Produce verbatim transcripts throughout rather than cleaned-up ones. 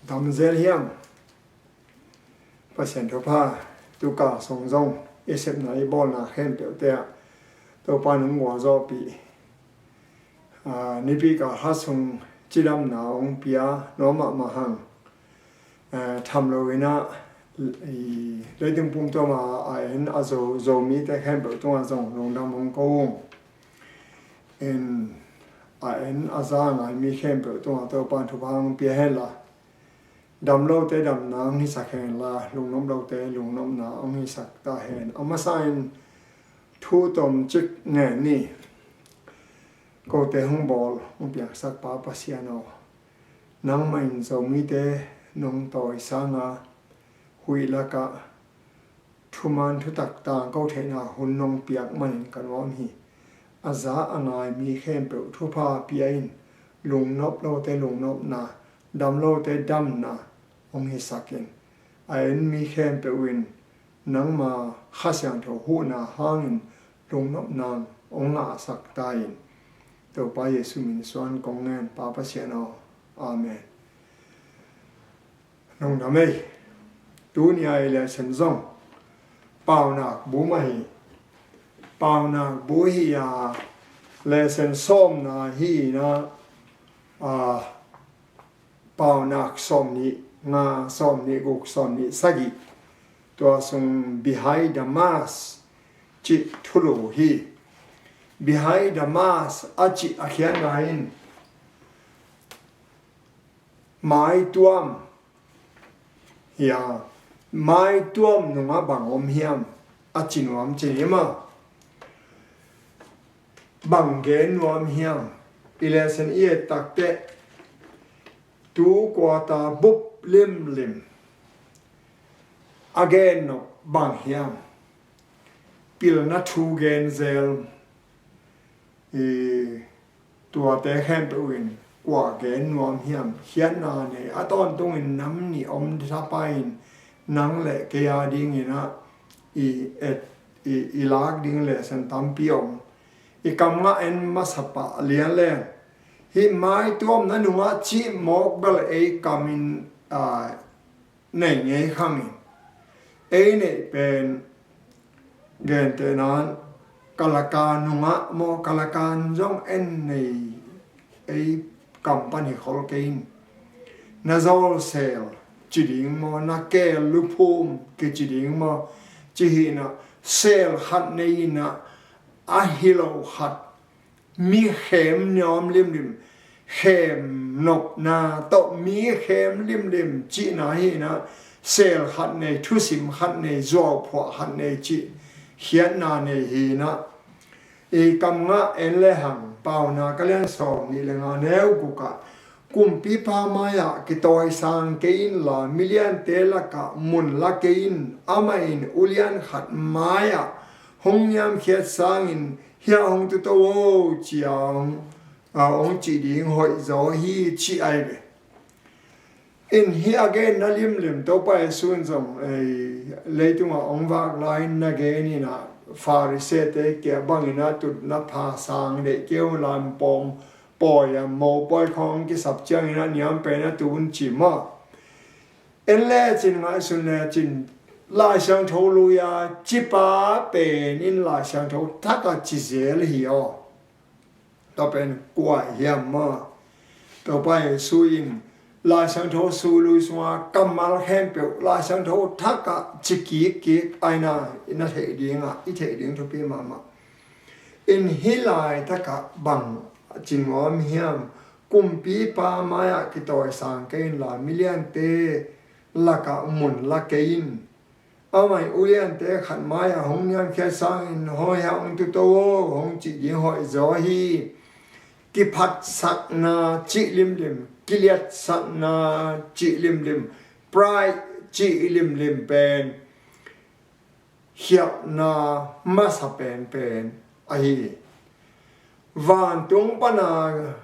Tam zel hiam? Pasian thupha, tuka sung zong i sepna i bawlna khempeuhte ah Topa nong gualzawhpih. Aa, nipi kal khat sung cidamna hong pia nuam mahmah hang. Aa, tham lo in ah, i, leitung pumtuam a en a zo, Zomite khempeuh tungah zong lungdam hong ko ung. In a en a za a ngai mi khempeuh tungah Topa thupha hong pia hen la, dam lote damna hong hisak hen la, lungnop lote lungnopna hong hisak ta hen. A masa in thu tom cik ngen ni. Kote hong bawl hong piangsak Pa Pasian aw, nangmah in Zomite nong tawisang a, huih lakah thuman thutak tangko theihna hun nong piak manin ka nuam hi. A za a ngai mi khempeuh thupha pia in, lungnop lote lungnopna, dam lote damna hong hisak in. A en mi khempeuh in nangma Kha Siangtho huhna hangin lungnopna hong ngahsak ta in. Topa Jesu min suang kong ngen, Pa Pasian aw. Amen. Lungdam ei. Tuni a i lesson zong Paunak bu mah hi. Paunak bu hi a, lesson sawmna hi na, a, Paunak sawmnih nga, sawmnih guk, sawmnih sagih. Tua sung Behind the Mask cih thulu hi. Behind the Mask a cih a khiatna in maituam hi a, maituam nungah bang om hiam a ci nuam ci ni maw. Bang gen nuam hiam? I lesson i et takteh tu quarter bup limlim a gen nop bang hiam? Pilna thu gen zel. I tuate khempeuh in kua gen nuam hiam? Khiatna nei a tawntungin nam nih om thapai in, nang le kei a dingin ah i et, i, i lak ding lesson tampi om. I kam ngah en masa pah lian leng, hih maituamna nungah cih mawk bel ei kamin, a, nei ngei khangin, ei neih pen gentehna in Kalaka nungah maw, Kalaka zong en nei, ei kam pan hi khol kei in. Na zawlsel ci ding maw, na keel luphum kici ding maw, ci hi na, sel khat nei in ah, a hi lo khat mi khem nuam limlim, khem nopna tawh mi khem limlim cihna hi na, sel khat nei, thusim khat nei, zuauphuah khat nei cih khiatna nei hi na. I kam ngah en le hang, Paunak a lian sawmnih le nga, neu guk ah, Kumpipa mai-ah kitawisang kei inla, miliante lakah mun la kei in. Amah in ulian khat mai-ah hong niamkhiat sangin, hiah hong tuto o, ci-a hong, a, hong cih ding hoih zaw hi, ci ai ve. In hih a genna limlim Topa Jesu in zong, ei, leitungah hong vak lai-in na gen in ah, Pharisee-te kia bangin ah tutna pha sang deih kei un la, pawm pawi a, mopawi khawng kisap ciangin ah niam pen a tun ci maw. En lecin, ngaihsun lecin, Lai Siangtho lui-a cipa pen in Lai Siangtho thak a ci zel hi aw. Tua pen kua hiam maw? Topa Jesu in Lai Siangtho su lui sunga kammal khempeuh Lai Siangtho thak a ci kikkik ai na, i na theih ding a, i theih ding thupi mahmah. In hih laitakah bang ci nuam hiam? Kumpipa mai-ah kitawisang kei inla, miliante lakah mun la kei in. Amah in uliante khat mai-ah hong niamkhiat sangin, hong, hiah hong tuto o, hong cih ding hoih zaw hi. Kiphatsakna cih limlim, kiliatsakna cih limlim, pride cih limlim pen khialhna masa penpen ahi hi. Vantung pana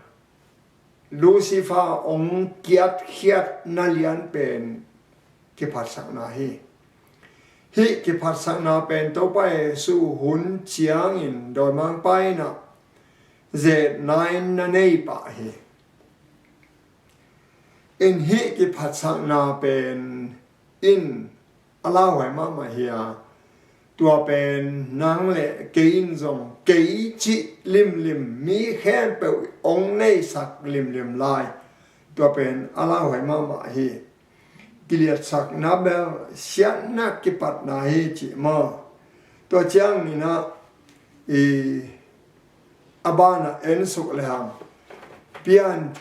Lucifer hong kiatkhiatna lianpen kiphatsakna hi. Hih kiphatsakna pen Topa Jesu hun ciangin dawimangpa in ah zetna in na nei pah hi. in hih kiphatsakna pen in a lauhuai mahmah hi a, tua pen nang le kei in zong kei cih limlim, mi khempeuh hong neisak limlim lai. Tua pen a lauhuai mahmah hi. Kiliatsakna bel siatna kipatna hi cih maw? Tua ciang ni-in ah i a banah en suk lehang, Pian,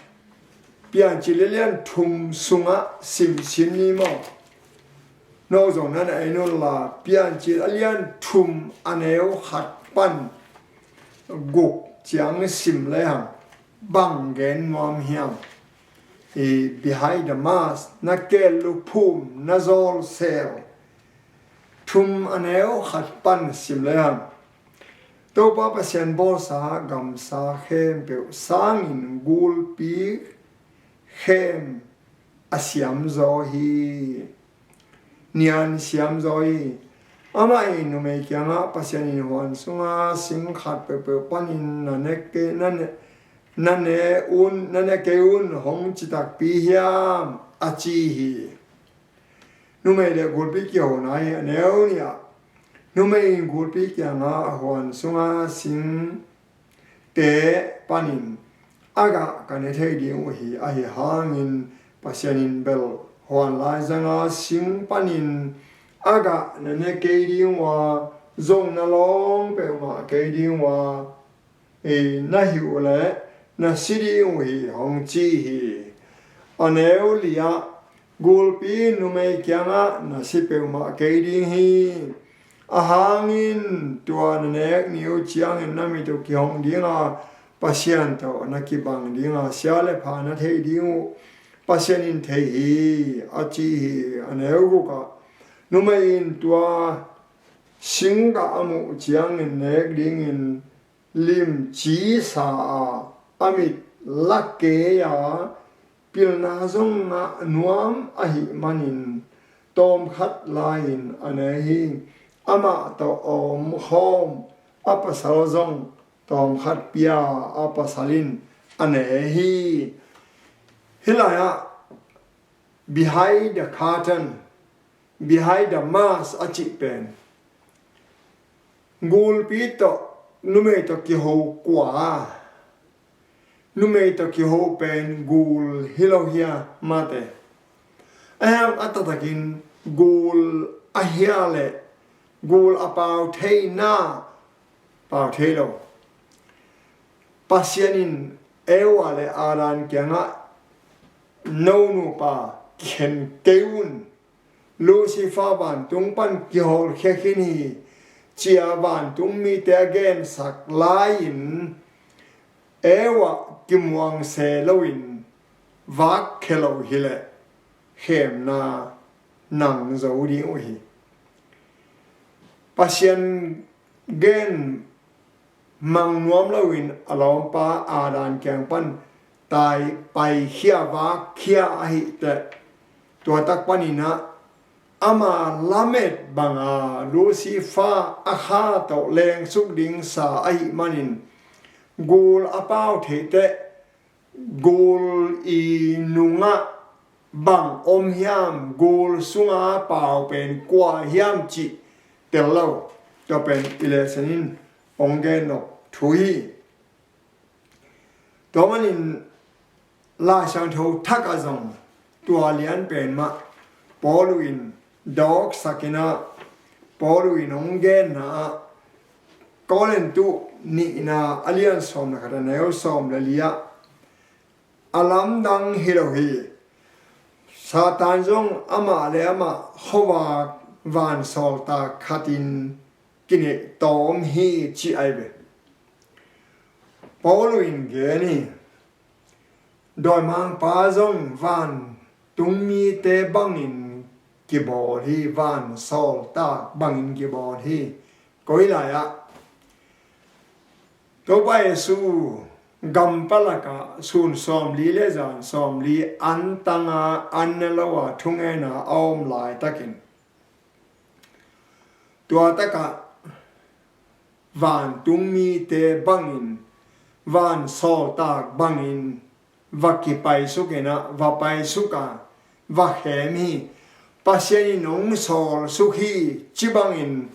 Piancil alian thum sungah simsim ni maw? No zong na na en un la, Piancil alian thum aneu khat pan guk ciang sim lehang bang gen nuam hiam? I Behind the Mask, na kel luphum, na zawlsel thum aneu khat pan sim lehang, Topa Pasian bawlsa gamsa khempeuh sangin gulpi khem a siamzaw hi. Nian siamzaw hi. Amah in numei kiangah, Pasian in huan sunga sing khat peuhpeuh panin na ne kei, na ne, na ne un, na ne kei un hong ci takpi hiam, a ci hi. Numei le gulpi kihona hi. Aneu nih ah, numei in gulpi kiangah, huan sunga singte panin a gah ka ne thei ding uh hi. Ahi hangin Pasian in bel huan laizanga sing panin a gah na ne kei ding uh a, zong na lawng peuhmah kei ding uh a, ei na hih uh leh na si ding uh hi, hong ci hi. Aneu li ah, gulpi numei kiangah na si peuhmah kei ding hi. Ahang in tua na nek ni uh ciangin na mit uh kihong ding a, Pasian tawh na kibang ding a, sia le pha na thei ding uh Pasian in thei hi, a ci hi. Aneu guk ah, numei in tua sing gah a muh ciangin nek dingin limci sa a, a mit la kei a, pilna zong ngah nuam ahih manin tawmkhat lai-in a ne hi. Amah tawh a omkhawm a pasal zong tawmkhat pia a, pasal in a ne hi. Hih lai-ah, behind the curtain, behind the mask a cih pen gulpi tawh numei tawh kiho kua? Numei tawh kiho pen gul hi lo hia, mate? Ahi hang a taktakin gul a hia le gul a pau thei na, pau thei lo. Pasian in Eva le Adam kiangah, no nupa khen kei un, Lucifer vantung pan kihawlkhia khin hi, ci-a vantung mite a gensak lai-in Eva kimuang se loin vak khia lo hileh khemna nang zo ding uh hi. Pasian gen mang nuam loin a lawmpa Adam kiang pan tai paikhia vakkhia ahih teh, tua tak panin ah ama lamet banga Lucifer a kha tawh lengsuk ding sa ahih manin gul a pau thei teh, gul i nungah bang om hiam, gul sunga pau pen kua hiam cih tel lo. Tua pen i lesson in hong gen nop thu hi. Tua manin Lai Siangtho thak ah zong tua lian pen mah Paulu in dawksak in ah, Paulu in hong genna ah, Korintu nihna a lian sawm le khat a neu sawm le li ah, a lamdang hi lo hi. Satan zong amah le amah khuavak vansawltak khatin kineih tawm hi, ci ai ve. Paulu in gen hi. Dawimangpa zong vantung mite bangin kibawl hi, vansawltak bangin kibawl hi. Koi lai-ah Topa Jesu gampalakah sun sawmli le zan sawmli an tanga an ne lo a thungena a om laitakin, tua takah vantung mite bangin, vansawltak bangin va kipaisuk in ah, va paisuk a, va khem hi. Pasian in hong sawlsuk hi, ci bangin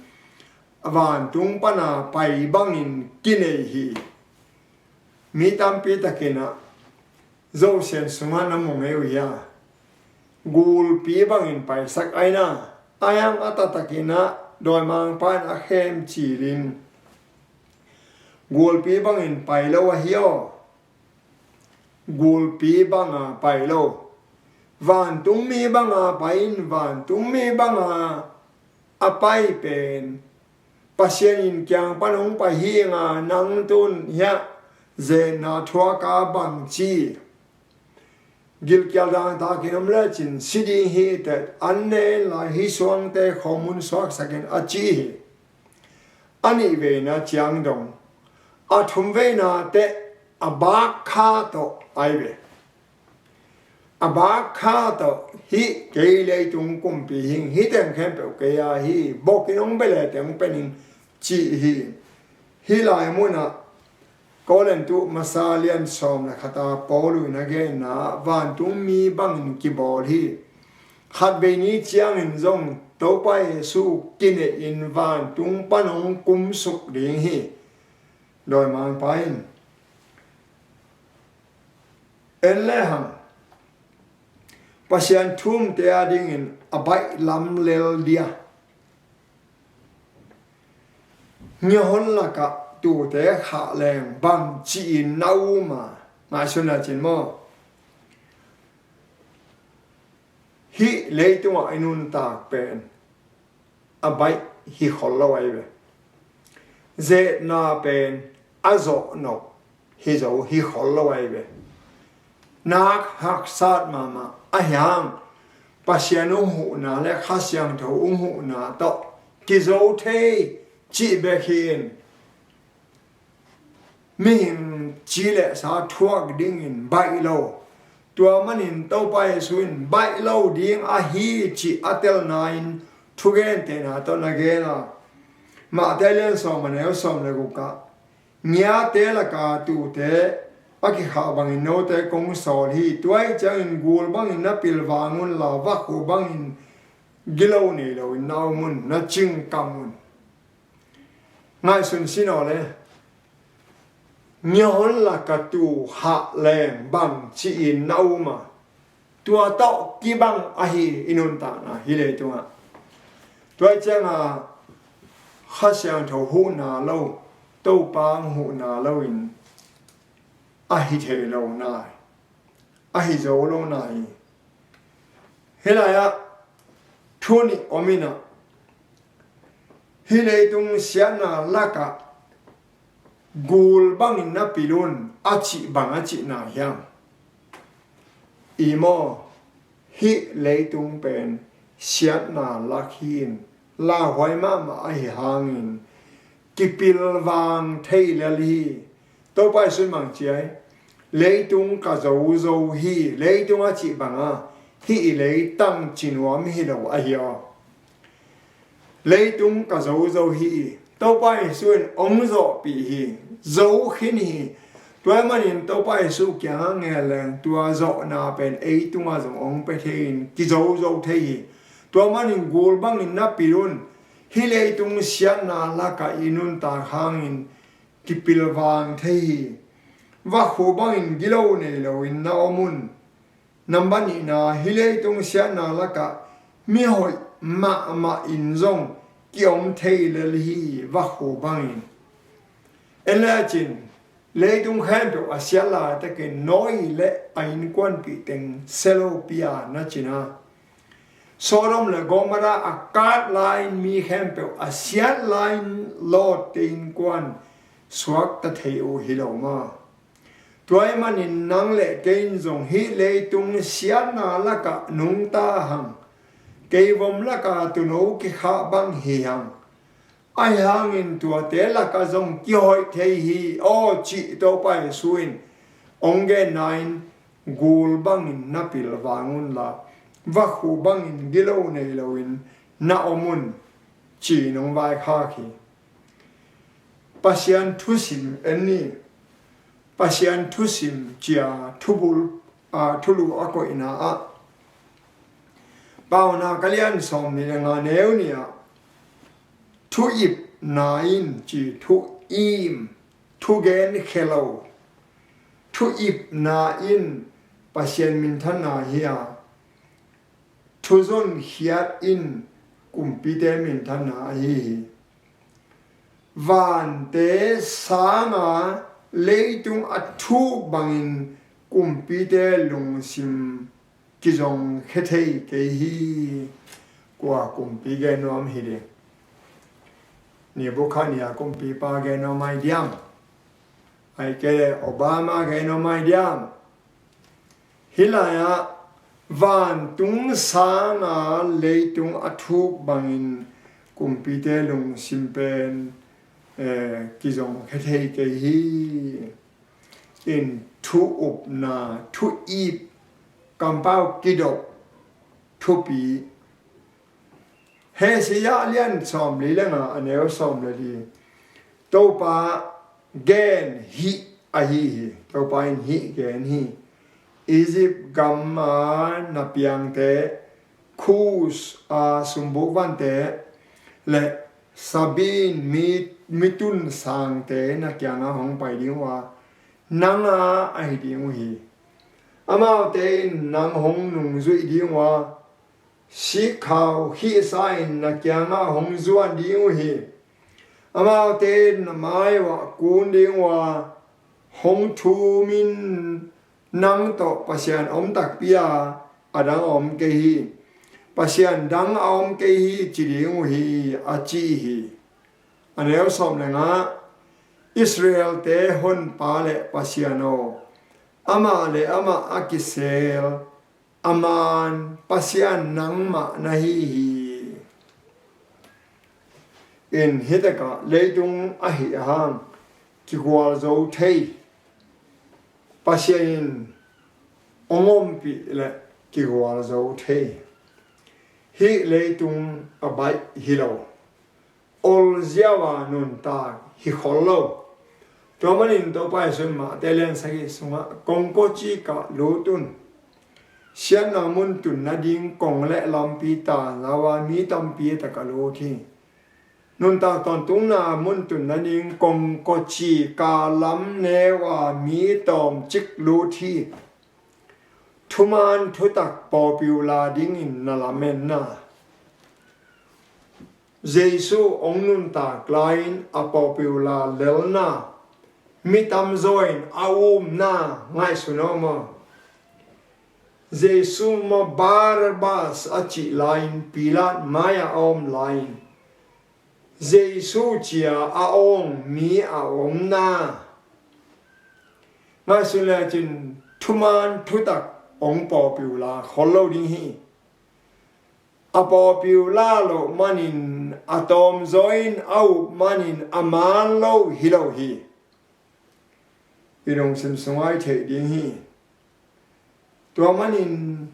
vantung pana pai bangin kinei hi. Mi tampi takin ah Zosian sungah na mu ngei uh hia? Gulpi bangin paisak aina, a hiang a taktakin ah dawimangpa in a khem cilin gulpi bangin pai lo ahi aw. Gulpi banga pai lo, vantungmi banga pai in, vantungmi banga a pai pen Pasian in kiang pan hong pai hi nga, nang tun hiah zenna thuak a bangci gilkial dangtakin om lecin si ding hi, tet an ne in lai hi suangte khomun suaksakin a ci hi. A nih veina ciang dong, a thum veina teh a bak kha tawh ai ve. A bak kha tawh hih kei leitung kumpi hing, hih teng khempeuh kei a hi, bokin hong bele teng pening ci hi. Hih lai munah Korintu masa lian sawm le khata Paul in a genna ah vantungmi bangin kibawl hi. Khatvei ni ciangin zong Topa Jesu kinehin vantung pan hong kumsuk ding hi. Dawimangpa in en lehang Pasian thumte a dingin a baih lam lel dia. Ngiahon lakah tute khah leng bang ci-in na um a, ngaihsun lecin maw? Hih leitungah i nuntak pen a baih hi khol lo ahi ve. Zetna pen a zawhnop hi zo hi khol lo ahi ve. Nak haksat mahmah ahi hang Pasian hong huhna le Kha Siangtho hong huhna tawh kizo thei cih bek hi in, mihing ci le sa thuak dingin baih lo. Tua manin Topa Jesu in baih lo ding ahi cih a telna in thugentehna tawh na gen a, Mate lian sawm a neu sawm le gukah, ngiate laka tute a kikhah bangin note kong sawl hi. Tua ahih ciangin gul bangin na pilvang unla, vakhu bangin gilo nei loin na om un, na cingkam un. Ngaihsun sin aw le, ngiahon laka tu hah leng bang ci-in na um a, tua tawh kibang ahi i nuntakna hih leitungah. Tua ahih cianga Kha Siangtho huhna lo, Topa huhna loin a hi thei lo nai, a hi zo lo nai. Hih lai-ah thu nih om in ah, hih leitung siatna lakah gul bangin na pil un a cih bang a cihna hiam? I maw, hih leitung pen siatna lak hi in, lauhuai mahmah ahi hangin kipilvang thei lel hi. Topa Jesu in bang ci hiam? Leitung ka zozo hi, leitung a cih banga hih i leitang ci nuam hi lo ahi aw. Leitung ka zozo hi. Topa Jesu in hong zawhpih hi, zo khin hi. Tua ahih manin Topa Jesu kiangah ngen leng tua zawhna pen ei tungah zong hong pia thei in kizozo thei hi. Tua ahih manin gul bangin na pil un. Hih leitung siatna lakah i nuntak hangin kipilvang thei hi. Vakhu bangin gilo nei loin na om un. Nambat nihna, hih leitung siatna lakah mihoih mahmah in zong kiom thei lel hi, vakhu bangin. En lecin, leitung khempeuh a siat laitakin Noah le a innkuanpih teng sia lopi a na cina, Sodom le Gomorrah a kat lai-in mi khempeuh a siat lai-in Lot te innkuan suakta thei uh hi lo maw? Tua ahih manin nang le kei in zong hih leitung siatna lakah nungta hang, keivom laka tuuno kikhah bang hi hang. Ahi hangin tuate lakah zong kihoih thei hi aw cih Topa Jesu in hong genna in, gul bangin na pilvang unla, vakhu bangin gilo nei loin na om un, ci-in hong vaikhak hi. Pasian thusim en ni. Pasian thusim cia thubul, a, thulu a koihna ah, Paunak a lian sawm nih le nga neu nih ah, thu ipna in ci, thu im, thu gen khe lo, thu ipna in Pasian minthanna hi a, thu zonkhiat in kumpite minthanna ahi hi. Vante sanga leitung a thuk bangin kumpite lungsim kizong khe thei kei hi. Kua kumpi gen nuam hi ding? Nebukhadnezzar kumpipa gen nuam ahi diam? Ahih kei leh Obama gen nuam ahi diam? Hih lai-ah vantung sanga leitung a thuk bangin kumpite lungsim pen, eh, kizong khe thei kei hi. In thu upna, thu ip, kampau kidop thupi. Hesekiah lian sawmli le nga a neu sawm le li. Topa gen hih ahi hi. Topa in hih gen hi. Egypt gam a na piangte, Kush a sumbuk vante le Saba mi, mi tun sangte na kiangah hong pai ding uh a, nang a ahi ding uh hi. Amaute in nang hong nungzuih ding uh a, sikkhau khihsa in na kiangah hong zuan ding uh hi. Amaute in na mai uah kun ding uh a, hong thum in, nang tawh Pasian om takpi a, a dang a om kei hi. Pasian dang a om kei hi ci ding uh hi, a ci hi. A neu sawm le nga, Israel-te Honpa le Pasian aw, amah le amah a kisel a man Pasian nangmah na hi hi. In hih takah leitung ahih hang kigualzo thei, Pasian in hong ompih le kigualzo thei. Hih leitung a baih hi lo, ol ziau a nuntak hi khol lo. Tua manin Topa Jesuh in Mate lian sagih sungah, kongkawci kah lut un. Siatna mun tun nading kong le lampi tangzau a mi tampi a takah lut hi. Nuntak tawntungna mun tun nading kongkawci kah lam neu a mi tawmcik lut hi. Thuman thutak pawlpi uh la dingin na lamen na. Jesuh hong nuntak lai-in a pawlpi uh la lelna, mi tamzaw in a umna ngaihsun aw maw? Jesuh maw Barabbas a cih lai-in Pilat mai-ah a om lai-in, Jesuh cia a awng mi a omna ngaihsun lecin thuman thutak hong pawlpi uh la khol lo ding hi. A pawlpi uh la loh manin, a tawmzaw in a up manin a man lo hi lo hi. I lungsim sungah i theih ding hi. Tua manin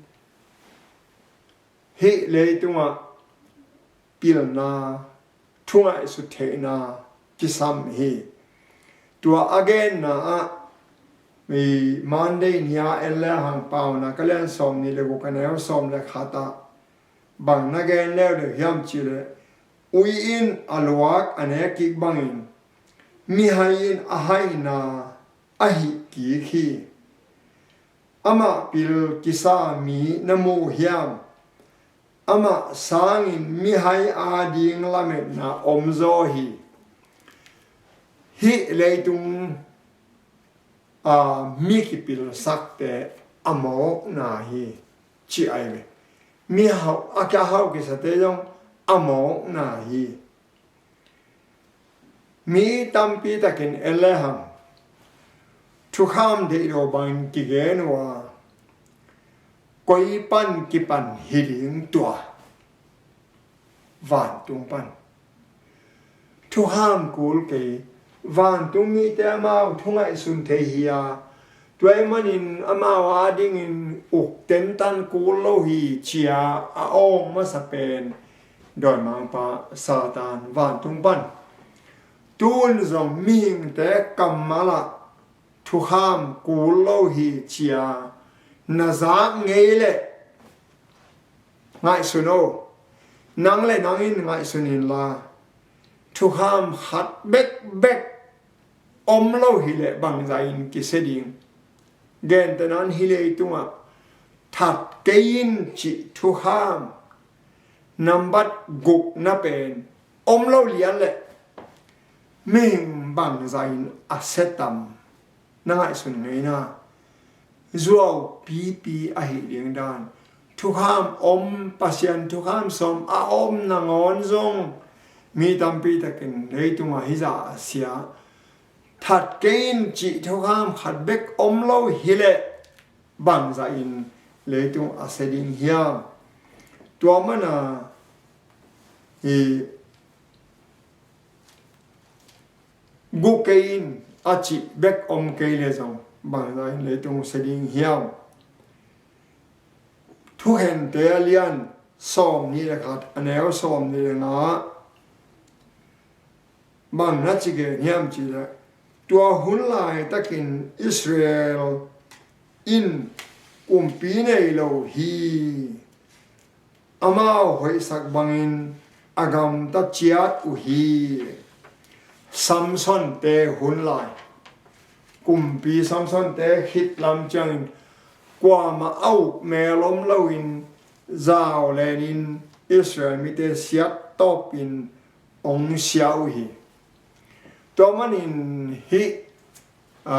hih leitungah pilna, thungaihsut theihna kisam hi. Tua a genna ah, i Monday ni-a en le hang Paunak a lian sawm nih le guk a neu sawm le khat ah bang na gen leuleu hiam cih leh, ui in a luak a nek kik bangin mihai in a haina a hih kik hi. Amah pil kisa mi na mu hiam? Amah sangin mihai ading lametna om zaw hi. Hih leitung a mi kipilsakte a mawkna hi, ci ai ve. Mi hau, a kia hau kisate zong a mawkna hi. Mi tampi takin en le hang thukham deih lo bangin kigen uh a, koi pan kipan hi ding tua? Vantung pan. Thukham kul kei, vantung mite amau thu ngaihsun thei hi a, tua ahih manin amau adingin uk tentan kul lo hi, ci-a a awng masa pen dawimangpa Satan, vantung pan. Tun zong mihingte kammal ah thukham kul lo hi ci-a na zak ngei leh ngaihsun o. Nang le nang in ngaihsun inla, thukham khat bekbek om lo hileh bangzah in kisia ding? Gentehna-in hih leitungah that kei in cih thukham nambat gukna pen om lo lian leh mihing bangzah in a sia tam? Na ngaihsun ngeina, zuau pipi ahih ding dan. Thukham om, Pasian thukham sawm a om nangawn zong mi tampi takin leitungah hizah a sia. That kei in cih thukham khat bek om lo hileh bangzah in leitung a sia ding hiam? Tua mana hi, gu kei in a cih bek om kei le zong bangzah in leitung sia ding hiam? Thukhente a lian sawm nih le khat, a neu sawm nih le nga ah bang na ci gen hiam cih leh, tua hun laitakin Israel in kumpi nei lo hi. Amau hoihsak bangin a gamta ciat uh hi. Samson-te hun lai, kumpi Samson-te khit lam ciangin kuamah a uk mel om loin zau lenin Israel mite siat tawpin hong sia uh hi. Tua manin hih, a,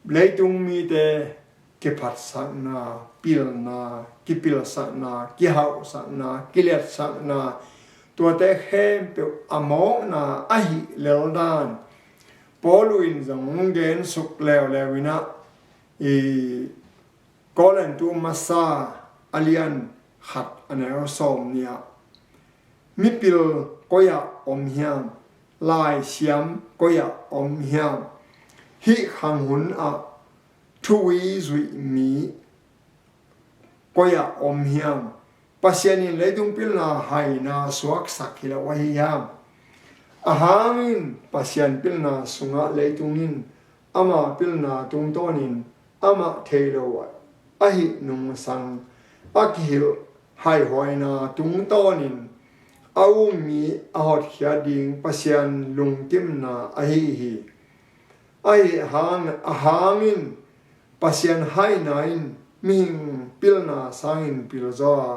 leitung mite kiphatsakna, pilna, kipilsakna, kihauhsakna, kiliatsakna, tuate khempeuh a mawkna ahih lel dan Paul in zong gen suk leuleu in ah, i Korintu masa a lian khat a neu sawm nih ah, mipil koi-ah om hiam? Laisiam koi-ah om hiam? Hih khanghun ah thu-ui zuih mi koi-ah om hiam? Pasian in leitung pilna haina suaksak hi lo ahi hiam? Ahang in Pasian pilna sungah leitung in ama pilna tungtawnin amah thei lo ahih nungsang a kihilh haihuaina tungtawnin a um mi a hotkhiat ding Pasian lungkimna ahi hi. Ahi hang, ahang in Pasian haina in mihing pilna sangin pilzaw a,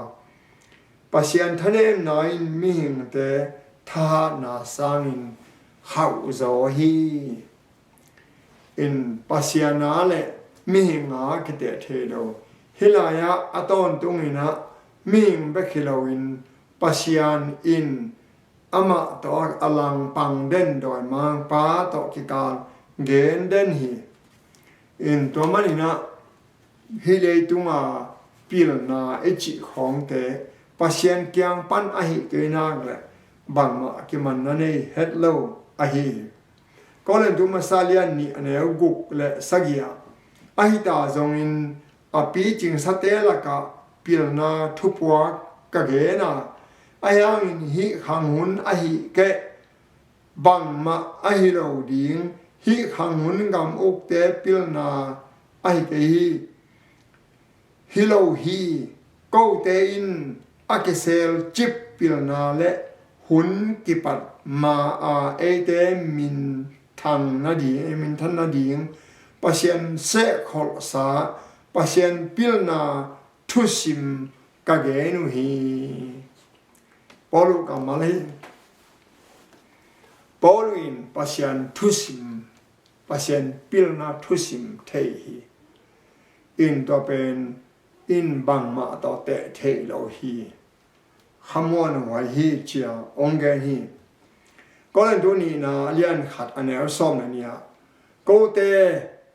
Pasian thanemna in mihingte thahatna sangin khauhzaw hi. In Pasian a le mihing a kiteh thei lo. Hih lai-ah a tawntungin ah mihing bek hi loin Pasian in amah tawh a langpang den dawimangpa tawh kikal gen den hi. In tua manin ah hih leitunga pilna i cih khawngte Pasian kiang pan ahih kei nak leh bangmah kimanna nei het lo ahi hi. Korintu masa lian nih a neu guk le sagih ah, ahi ta zongin a picingsate lakah pilna thupuak ka gen a, ahi hangin hih khanghun ahih keh bangmah ahi lo ding, hih khanghun gam ukte pilna ahi kei hi. Hi lo hi. Kote in a kiselcip pilna le hun kipat ma-a eite minthan nading, minthan nading Pasian sehkholhsa, Pasian pilna thusim ka gen uh hi. Paulu kammal hi. Paulu in Pasian thusim, Pasian pilna thusim thei hi. In tua pen in bangmah tawh teh thei lo hi. Khamuanhuai hi ci-a hong gen hi. Korintu nihna a lian khat a neu sawm le nih ah, kote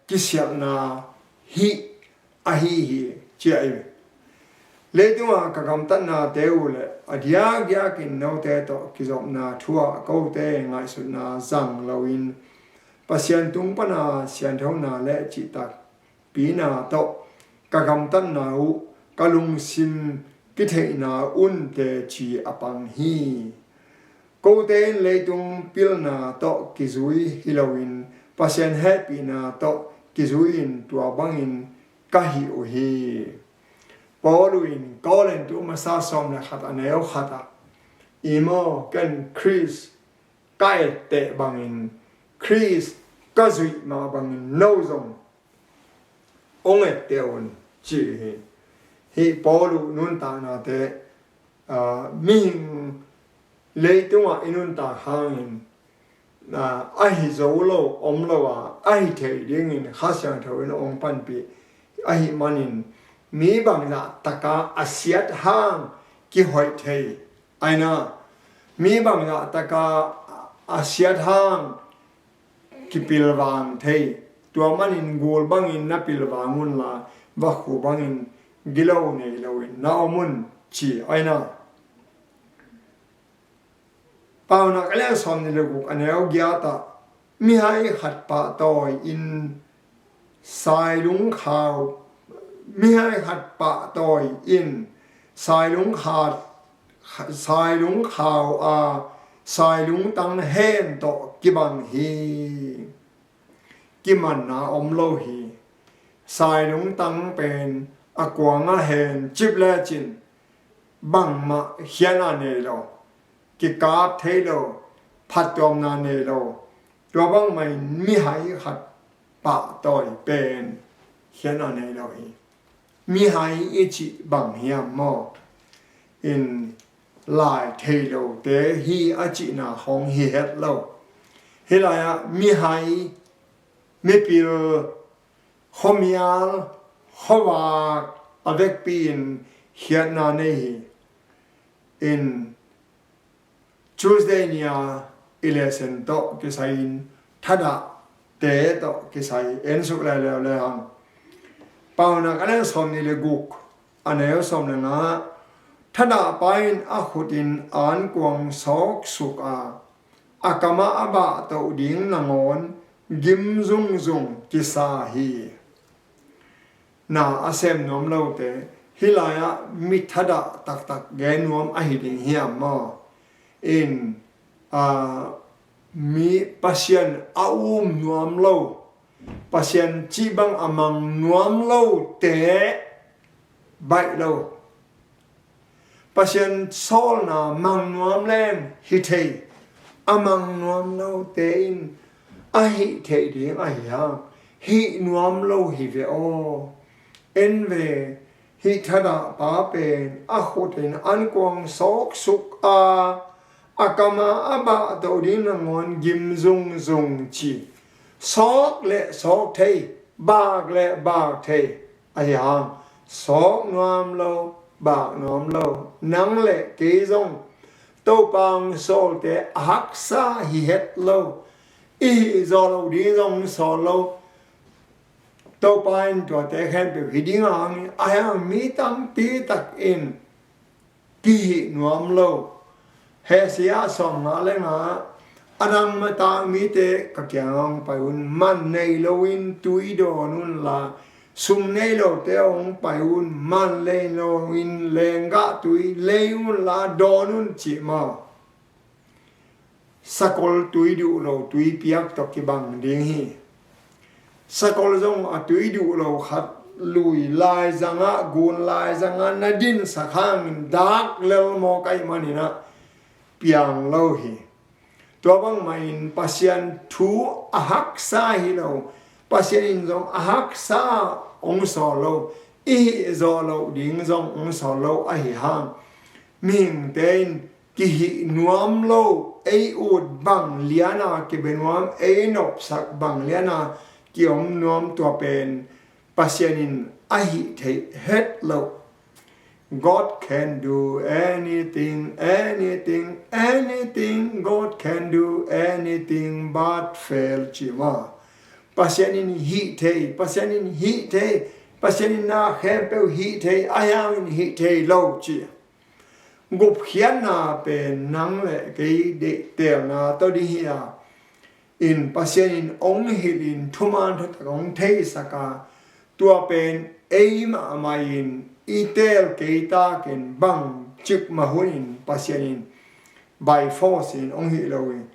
kisialhna hih ahi hi ci-a hi. Leitunga ka gamtatnate uh le a diakdiakin note tawh kizopna thu-ah kote ngaihsutna zang loin Pasian tung pana sianthona le cihtakpina tawh ka gamtatna uh ka lungsim kitheihna un teci a pang hi. Kote in leitung pilna tawh kizui hi loin Pasian hehpihna tawh kizui-in tua bangin ka hi uh hi. Paul in Korin tu masa sawm le khat a neu khat ah, i maw, ken Khrist ka etteh bangin, Khrist ka zuih mah bangin no zong hong etteh un, ci hi. Hih Paul nuntaknate, aa, mihing leitungah i nuntak hangin, aa, ahi zo lo om lo a, ahi thei dingin Kha Siangtho in hong panpih ahih manin, mi bangzah taka a siat hang kihoih thei, aina, mi bangzah taka a siat hang kipilvang thei. Tua manin gul bangin na pilvang unla, vakhu bangin gilo nei loin na om un, ci aina. Paunak a lian sawm nih le guk a neu giat ah, mihai khat pahtawi in sailung khau, mihai khat pahtawi in sailung khat, sailung khau a, sailung tang hen tawh kibang hi. Kimanna om lo hi. Sailung tang pen a kuang a hen cip lecin bangmah khiatna nei lo, kikap thei lo, phattuamna nei lo. Tua bangmah in mihai khat pahtawi pen khiatna nei lo hi. Mihai i cih bang hiam maw? In lai thei lote hi a cihna hong hi het lo. Hih lai-ah mihai, mipil, khuamial, khuavak a vekpi-in khiatna nei hi. In Tuesday ni-a i lesson tawh kisai-in thadahte tawh kisai en suk leuleu le hang. Paunak a lian sawm nih le guk a neu sawm le nga, thadahpa in a khutin ankuang sawksuk a, a kamah a bahtoh ding nangawn gim zungzung kisa hi. Na a sem nuam lote, hih lai-ah mi thadah taktak gen nuam ahi ding hiam maw? In, aa, mi Pasian a um nuam lo, Pasian cih bang a mang nuam lote baih lo. Pasian sawlna mang nuam leng hi thei, a mang nuam lote in a hih theih ding ahi hang, hih nuam lo hi ve aw. En ve, hih thadahpa pen a khutin ankuang sawksuk a, a kamah a bahtoh ding nangawn gim zungzung ci. Sawk le sawk thei, bak le bak thei ahi hang, sawk nuam lo, bak nuam lo. Nang le kei zong Topa hong sawlte a haksa hi het lo. I hih zawh loh ding zong sawl lo. Topa in tuate khempeuh hi ding a hang, a hang mi tampi tak in kihih nuam lo. Hesaya sawmnga le nga, a dang mata mite ka kiangah hong pai un, man nei loin tui dawn unla, sum nei lote hong pai un, man nei loin lenggah tui lei unla dawn un, cih maw? Sakol tui duh lo, tui piak tawh kibang ding hi. Sakol zong a tui duh lo khat lui laizangah, gun laizangah na dinsak hangin dak lel mawk ahih maninah piang lo hi. Tua bangmahin Pasian thu a haksa hi lo, Pasian in zong a haksa hong sawl lo, i hih zawh loh ding zong hong sawl lo ahi hang, mihingte in kihih nuam lo, ei ut bang liana kibe nuam, ei nopsak bang liana kiom nuam, tua pen Pasian in a hih theih het lo. God can do anything, anything, anything. God can do anything but fail, ci maw? Pasian in hih thei, Pasian in hih thei, Pasian in na khempeuh hih thei, ahi hangin hih thei lo, ci. Gupkhiatna pen nang le kei deihtelna tawh ding hi a, in Pasian in hong hilhin thuman thutak hong theisak a, tua pen ei mahmah in i teel kei takin bang cikmah hunin Pasian in by force in hong hih lo in,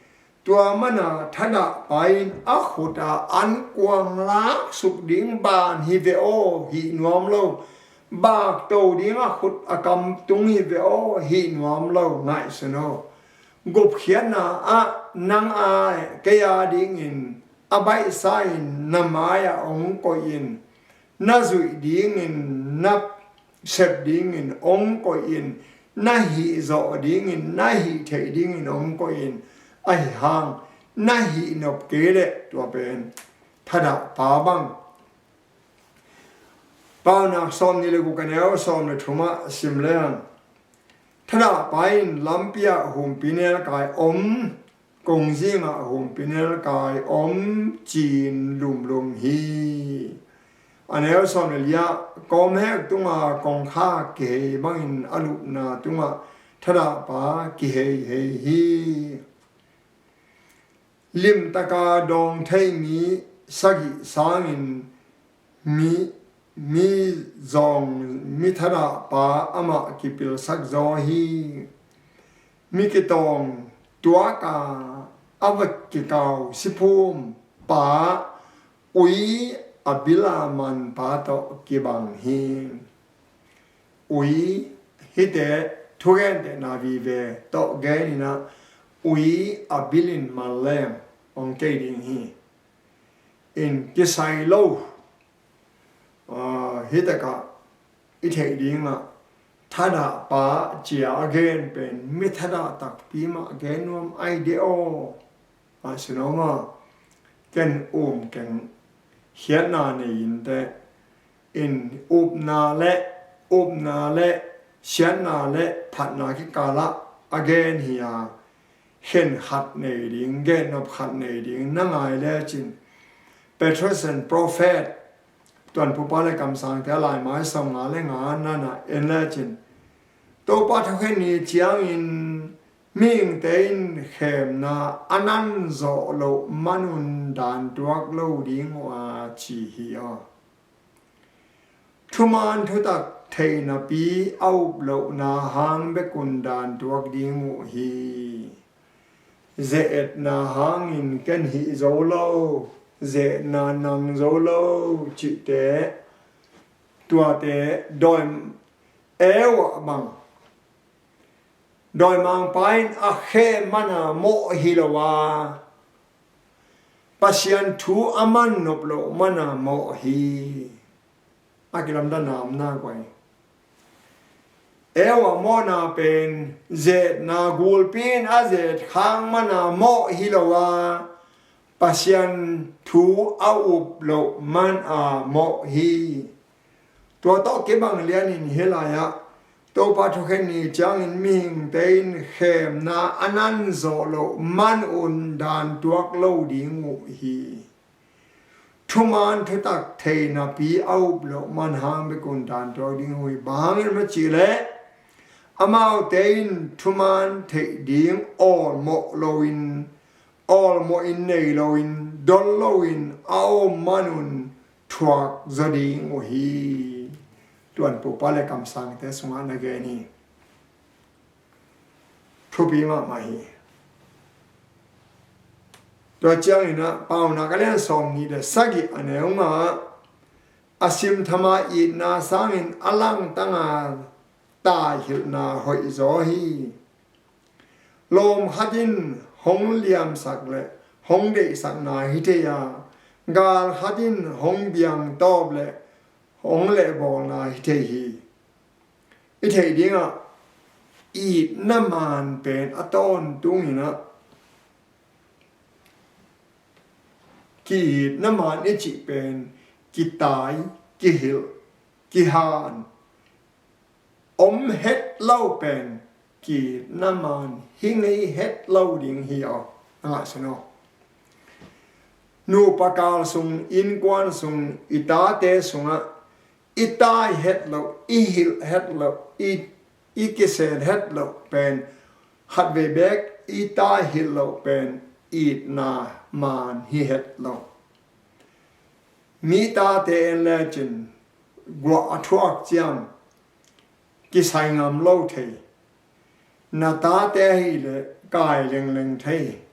Tua mana thadahpa in a khut a ankuang laksuk ding ban hi ve aw, hih nuam lo. Bakto ding a khut a kam tung hi ve aw, hih nuam lo, ngaihsun aw. Gupkhiatna ah nang a kei a dingin a baihsa in na mai-ah hong koih in, na zuih dingin, na sep dingin hong koih in, na hih zawh dingin, na hih theih dingin hong koih in. Ahi hang na hih nop kei leh tua pen thadahpa bang. Paunak sawmnih le guk a neu sawm le thum ah sim leng, thadahpa in lampi ah humpi nelkai om, kongzing ah humpi nelkai om ci-in lumlum hi. A neu sawm le li ah, kawmhek tungah kongkhak kihei bangin a lupna tungah thadahpa kiheihei hi. Limtaka dawng thei mi sagih sangin mi, mi zawng, mi thadahpa amah kipilsak zaw hi. Mi kitawng tuaka a va kikau siphum pa ui a bila manpa tawh kibang hi. Ui hite thugentehna vive tawh gen in ah, ui a bilin man leng hong kei ding hi. In kisai lo, ah, hitakah i theih dingah thadahpa cia a gen pen mi thadah takpi mah gen nuam ai de aw. A sinaw ma, ken um keng, khiatna nei in teh, in upna le, upna le siatna le phatna kikalah a gen hi a, khen khat nei ding, gennop khat nei ding na ngai lecin, Patriarchs and Prophet, Tuanpupa le Kamsangte a laimai sawmnga le nga nana en lecin, Topa thukhen ni ciangin mihingte in khemna a nan zawh loh manun dantuak lo ding uh a ci hi aw. Thuman thutak theihnapi a up lohna hang bekun dantuak ding uh hi. Ze-etna hangin ken hih zo lo, ze-etna nang zo lo cihte, tuate dawi, eu ah bang, dawimangpa in a khem mana mawh hi lo a, Pasian thu a man nop loh mana mawh hi. A kilamdanna omna guai. Eu a mawhna pen ze-etna gulpi in a ze-et khang mana mawh hi lo a, Pasian thu a up loh mana mawh hi. Tua tawh kibang lianin hih lai-ah Topa thukhen ni ciangin mihingte in khemna a nan zawh loh manun dantuak lo ding uh hi. Thuman thutak theihnapi a up loh man hang bekun dantuak ding uh hi. Bang hangin maw cih leh, amaute in thuman theih ding awlmawh loin, awlmawh in nei loin, dol loin a om manun thuak zaw ding uh hi. Tuanpupa le Kamsangte sungah na gen hi. Thupi mahmah hi. Tua ciangin ah Paunak a lian sawmnih le sagih a neu nga ah, a simtham a itna sangin a langtang a taihilhna hoih zaw hi. Lawm khat in hong liamsak le hong deihsakna hi thei a, gal khat in hong biangtawp le hong lehbawlna hi thei hi. I theih dingah itna man pen a tawntungin ah, ki-itna man i cih pen kitai, kihilh, kihan, om het lo pen ki-itna man hi ngei het lo ding hi aw. A ngaihsun aw. Nupa kal sung, innkuan sung, i tate sungah i tai het loh, i hilh het loh, i, i kisel het loh pen, khatvei bek i tai hilh loh pen itna man hi het lo. Mi tate en lecin guah a thuak ciang kisai ngam lo thei. Na tate ahih leh kai lengleng thei.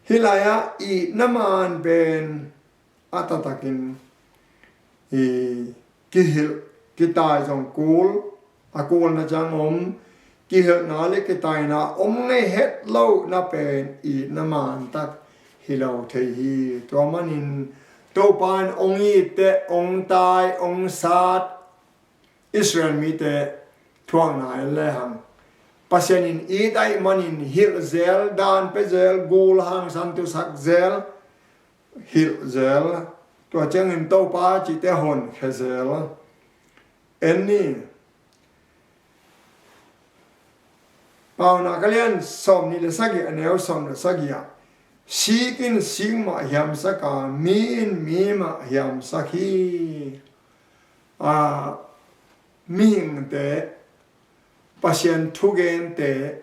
Hih lai-ah itna man pen a taktakin i kihilh, kitai zong kul, a kulna ciang om, kihilhna le kitaina om ngei het lohna pen itna man tak hi lo thei hi. Tua manin Topa in hong itte, hong tai, hong sat Israel mite thuakna en lehang, Pasian in it ahih manin hilh zel, dan pia zel, gul hangsan tusak zel, hilh zel, tua ciangin Topa cihte honkhia zel. En ni. Paunak a lian sawmnih le sagih, a neu sawm le sagih ah, sik in sik mah hiamsak a, mi in mi mah hiamsak hi. A, mihingte, Pasian thugente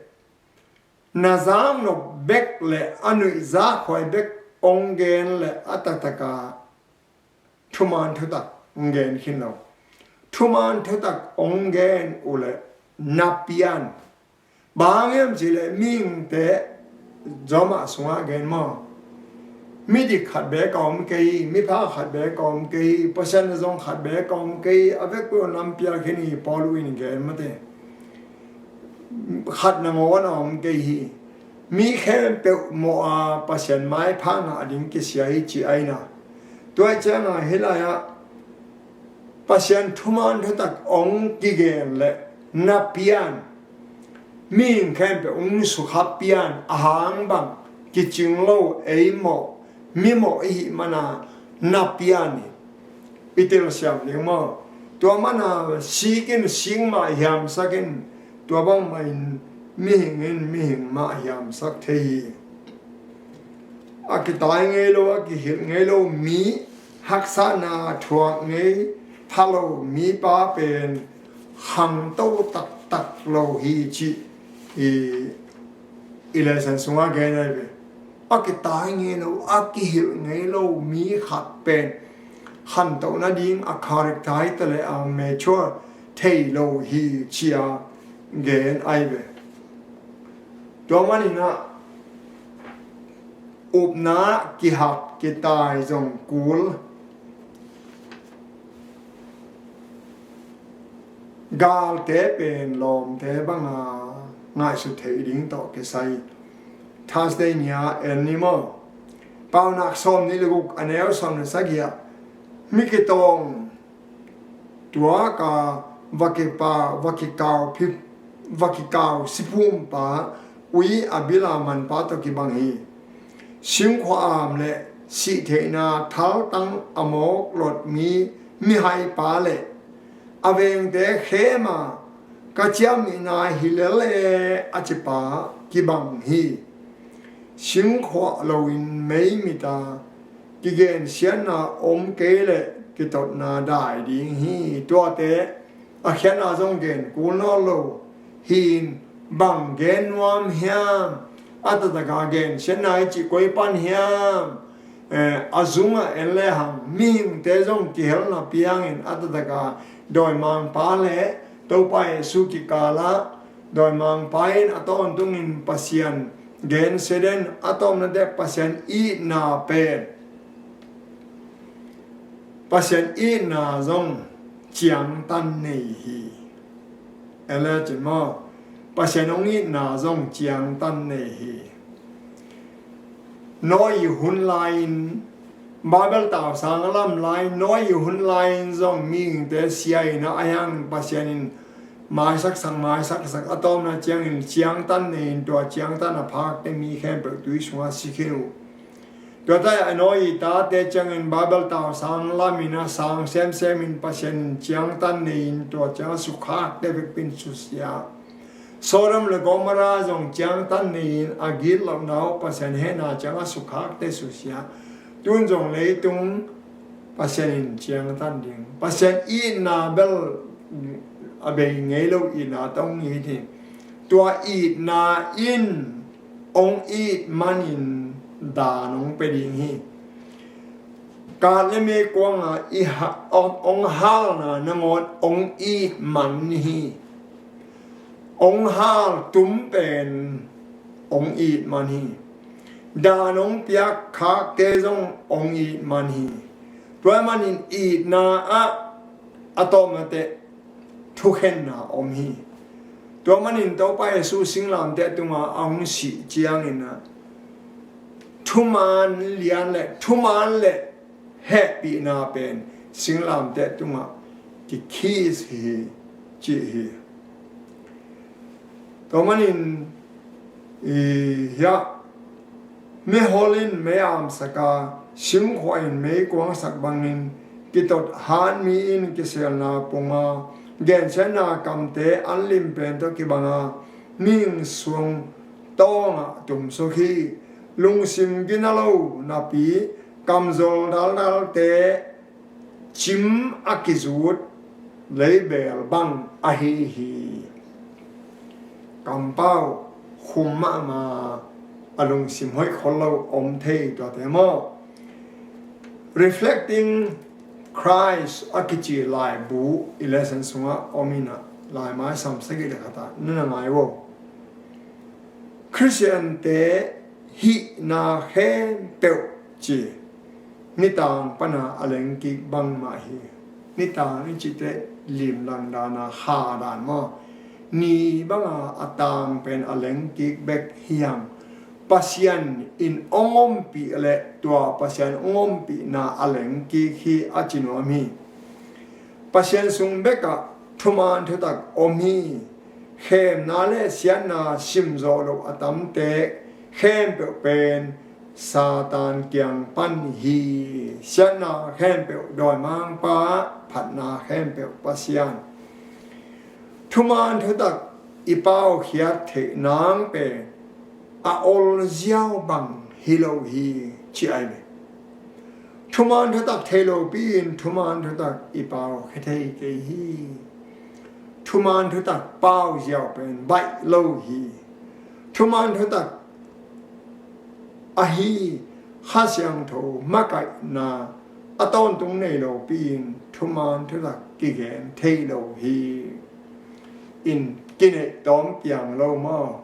na zak nop bek le a nuihzakhuai bek hong gen le a taktaka thuman thutak hong gen khin lo. Thuman thutak hong gen uh le na pian. Bang hang hiam cih leh mihingte, Rom ah sungah gen maw, midik khat beek a om kei hi, miphak khat beek a om kei hi, Pasian na zong khat beek a om kei hi, a vekpi un lampial khin hi, Paul in gen mate. Khat nangawn a om kei hi. Mi khempeuh mawh a Pasian maipha ngah ding kisia hi ci ahi na. Tua ciangin hih lai-ah Pasian thuman thutak hong kigen le na pian, mihing khempeuh hong sukha pian, a hang bang kicing lo, ei mawh, mi mawh i hih mana na pian hi. I telsiam ding maw? Tua mana sik in sik mah hiamsak in, tua bangmah in mihing in mihing mah hiamsak thei hi. A kitai ngei lo, a kihilh ngei lo mi, haksatna thuak ngei pha lo mipa pen khangto taktak lo hi cih i, i lesson sungah gen ahi ve. A kitai ngei lo, a kihilh ngei lo mi khat pen khantoh nading a character hi ta le a mature thei lo hi ci-a gen ahi ve. Tua manin ah upna kihak kitai zong kul, galte pen lawmte banga ngaihsut theih ding tawh kisai. Thursday ni-a en ni maw? Paunak sawmnih le guk, a neu sawm le sagih ah, mi kitawng tuak a va kipa, va kikau phi, va kikau siphumpa, ui a bil a manpa tawh kibang hi. Singkhua am le sihtheihna thaltang a mawk lot mi, mihaipa le a vengte khem a, ka ciamihna hi lel e, a cipa kibang hi. Singkhuah loin meimit a, kigensiatna om kei leh kitotna dai ding hi. Tuate a khiatna zong gen kul nawn lo hi-in, bang gen nuam hiam? A taktak a gensiatna i cih koi pan hiam? Eh, a zungah en lehang mihingte zong kihelna piangin a taktak a dawimangpa le Topa Jesu kikal ah dawimangpa in a tawntungin Pasian gensia den, a tawpna teh Pasian itna pen, Pasian itna zong ciangtan nei hi. En le cin maw? Pasian hong itna zong ciangtan nei hi. Noah i hun lai-in, Babel tausang a lam lai-in, Noah i hun lai-in zong mihingte sia in a, ahi hangin Pasian in maisaksak, maisaksak, a tawpna ciangin ciangtan nei-in tua ciangtan a phakte mi khempeuh tui sungah si khin uh. Tua ta a Noah i tate ciangin Babel tausang lam in a sang semsem in Pasian in ciangtan nei-in tua ciang a sukhakte vekpi in susia. Sodom le Gomorrah zong ciangtan nei-in a gitlohna uh Pasian hehna ciang a sukhakte susia. Tun zong leitung Pasian in ciangtan ding. Pasian itna bel a bei ngei lo itna tawh hong it hi. Tua itna in hong it manin dan hong pia ding hi. Kat le mei kuang a i ha-, hong, hong halna nangawn hong it man hi. Hong hal tum pen hong it man hi. dan hong piak khakte zong hong it man hi. Tua ahih manin itna ah a tawpna teh thukhenna om hi. Tua manin Topa Jesu singlamteh tungah a hong sih ciangin ah thuman lian le thuman le hehpihna pen singlamteh tungah kikhis hi, ci hi. Tua manin i hiah mihol in mei amsak a, simkhuah in mei kuangsak bangin kitot, hatmi in kiselna pung a, gensiatna kamte an lim pen tawh kibang a, mihing suang tawngah tumsuk hi. Lungsim gina lo napi kamzol daldalte cim a kizut leibel bang ahi hi. Kampau khum mahmah, a lungsim hoih khol lo om thei tuate maw? Reflecting Christ a kici laibu i lesson sungah om in ah, Laimai sam sagih le khat ah na na ngai uh. Khristiante hihna khempeuh ci, nitang pana a lengkik bangmah hi. Nitang i cih teh limlang dan a, kha dan maw? Ni banga a tang pen a lengkik bek hi hang. Pasian in hong ompih le tua Pasian hong ompihna a lengkik hi, a ci nuam hi. Pasian sung bekah thuman thutak om hi. Khemna le siatna simzawh loh a tamte khempeuh pen Satan kiang pan hi. Siatna khempeuh dawimangpa, phatna khempeuh Pasian. Thuman thutak i paukhiat theih nang pen a ol ziau bang hi lo hi, ci ai ve. Thuman thutak thei lopi in thuman thutak i pau khia thei kei hi. Thuman thutak pau ziau pen baih lo hi. Thuman thutak ahi Kha Siangtho makaihna a tawntung nei lopi in thuman thutak kigen thei lo hi. In kineih tawm piang lo maw?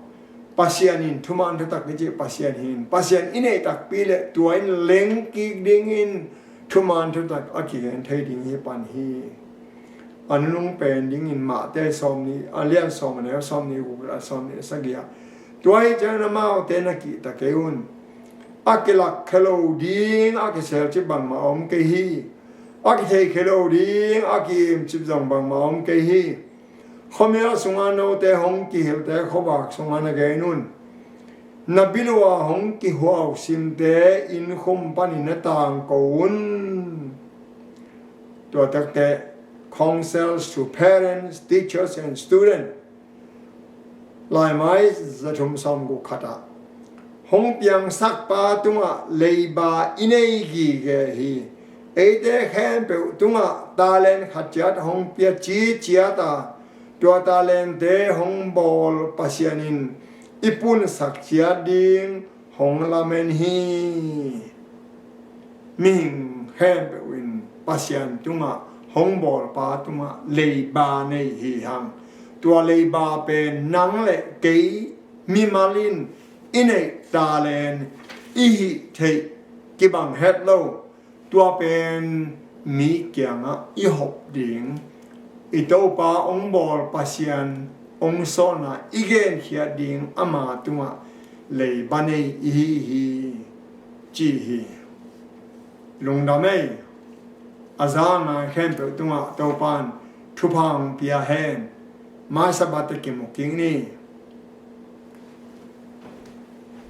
Pasian in thuman thutak kici Pasian hi in, Pasian i neih takpi le tua in lengkik dingin thuman thutak a kigen thei ding hi pan hi. A nunung pen dingin Mate sawm nih, a lian sawm, a neu sawm nih guk le a sawm nih sagih ah, tua hi ciangin amaute na kihta kei un. A kilakkhia lo ding a kiselcip bangmah om kei hi. A kitheikhia lo ding a ki-imcip zong bangmah om kei hi. Khuamial sunga note hong kihilhte khuavak sunga na gen un. Na bil uh a hong kihuau simte inn khum panin na tangko un. Tua takte, Counsels to Parents, Teachers and Students, Laimai za thum sawm guk khat ah, hong piangsakpa tungah leiba i nei gige hi. Eite khempeuh tungah talent khat ciat hong pia ci ciat a, tua talente hong bawl Pasian in i punsak ciat ding hong lamen hi. Mihing khempeuh in Pasian tungah, hong bawlpa tungah leiba nei hi hang. Tua leiba pen nang le kei mimal in i neih talent, i hih theih kibang het lo. Tua pen mi kiangah i hop ding, i Topa hong bawl Pasian hong sawlna i genkhiat ding ama tungah leiba nei i hi hi, ci hi. Lungdam ei. A za ngai khempeuh tungah Topa in thupha hong pia hen. Mai Sabbath teh kimu kik ni.